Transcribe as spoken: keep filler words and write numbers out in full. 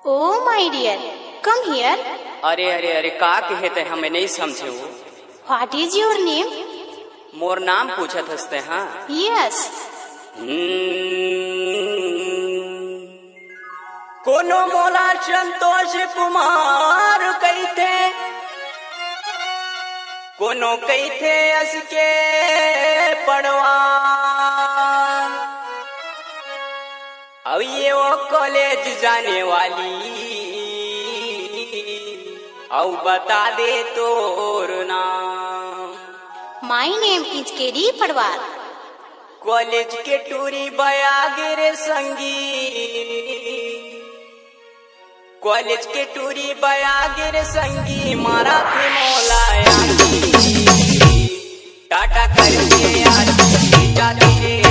Oh my dear, come here. अरे अरे अरे, का कहे ते, हमें नहीं समझे वो। What is your name? मोर नाम पूछत हस ते, हाँ? Yes. हम्म। कोनो मोला संतोष कुमार कहिथे, कोनो कहिथे एस के पड़वा। अउ ये वो कॉलेज जाने वाली, अउ बता दे तोर नाम। My name is के डी पड़वार। कॉलेज के टूरी बया गे रे संगी, कॉलेज के टूरी बया गे रे संगी, मारा थे मोला आगी। टाटा करके आगी, जाती रे